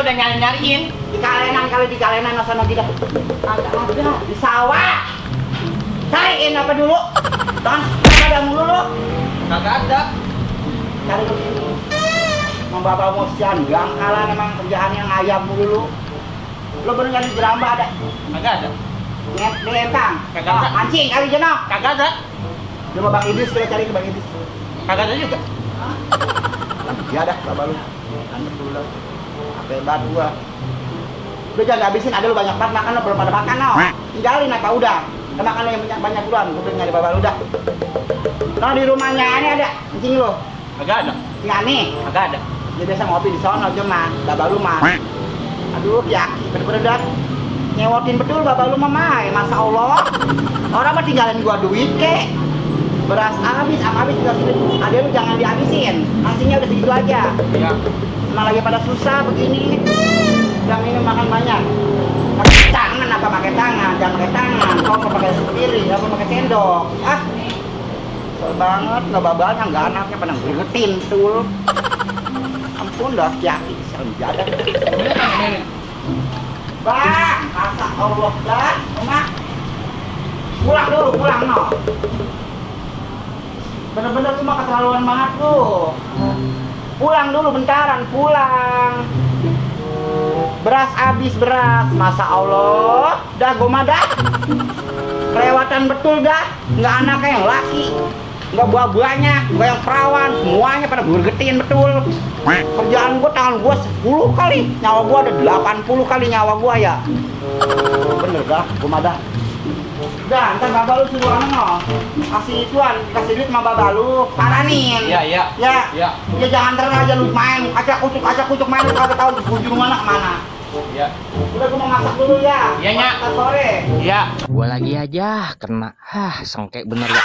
udah nyariin. Di kalenan kali di kalenan sana tidak ada di sawah. Cariin apa dulu? Jangan ada mulu lu. Kagak ada. Cari ke sini. Mau bapak mau sian, gangkalan emang kerjaan yang ayam mulu lu. Lu bener nyari jeramba ada? Kagak ada. Lempang. Kagak ada. Mancing kali jenok. Kagak ada. Coba Bang Idris kita cari ke Bang Idris. Kagak ada juga. Ya dah, bapak lu. Anu dulu. Apa hebat gua. Udah jangan habisin, ada lu banyak banget makan lu belum pada makan no. Tinggalin apa udah. Kita makan lu yang banyak duluan, gua nyari bapak lu dah. No di rumahnya ini ada mancing lu. Kagak ada. Tinggal nih. Kagak ada. Dia biasa ngopi di sono cuma bapak lu mah. Aduh, ya, bener-bener dah. Nyewotin betul bapak lu mah, Masya Allah. Orang mah tinggalin gua duit kek. Beras habis tinggal sini. Ada lu jangan dihabisin. Nasinya udah segitu aja. Iya. Emang lagi pada susah begini. Yang ini makan banyak. Pakai tangan apa pakai tangan? Jangan pakai tangan. Kau mau pakai piring, apa pakai sendok. Ah, kesel banget. Nggak babalnya, nggak anaknya pada gregetin tuh. Ampun dah, yaki serem jadat. Bang, masa Allah dah, emak. Pulang dulu, pulang no. Bener-bener cuma keterlaluan banget lu. Pulang dulu bentaran, pulang. Beras habis beras, masa Allah. Dah gua dah. Kelewatan betul dah. Nggak anaknya yang laki, nggak buah-buahnya, nggak yang perawan, semuanya pada gergetin betul. Kerjaan gua tangan gua 10 kali, nyawa gua ada 80 kali nyawa gua ya. Bener dah, gua dah. Udah, ntar bapak lu suruh anu no. Kasih ituan, kasih duit sama bapak lu, paranin. Iya, iya. Ya. Iya. Ya jangan terus aja lu main, acak kucuk main, lu kagak tahu ujung mana kemana. Iya. Udah gua mau masak dulu ya. Iya, Nyak. Ntar sore. Iya. Gua lagi aja kena. Sengke bener ya.